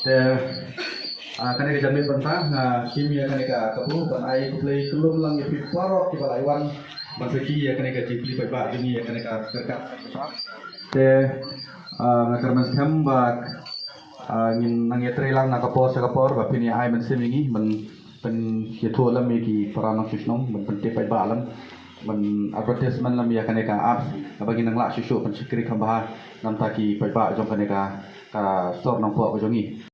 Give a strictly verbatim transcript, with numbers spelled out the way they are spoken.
Te, ah, kane ka janmiet bynta, ah, nga shim ïa kane ka kabu ban ai khublei kyllum lang ïa phi baroh kiba la wan ban sakhi ïa kane ka jingplie paidbah jong ngi ïa kane ka kyrkieh. Te, ah, nga kyrmen skhem ba, ah, ngin nang ïatrei lang na ka por sha ka por ba phin ïa ai mynsiem ïa ngi ban pynïathuh lem ïa ki para nongshong shnong, ban pyntip paidbah lem, ban advertisement lem ïa kane ka app, kaba ngin nang lah shuh shuh ban shakri kham bha na ka bynta ki paidbah jong kane ka, ka sor Nongpoh ka jong ngi.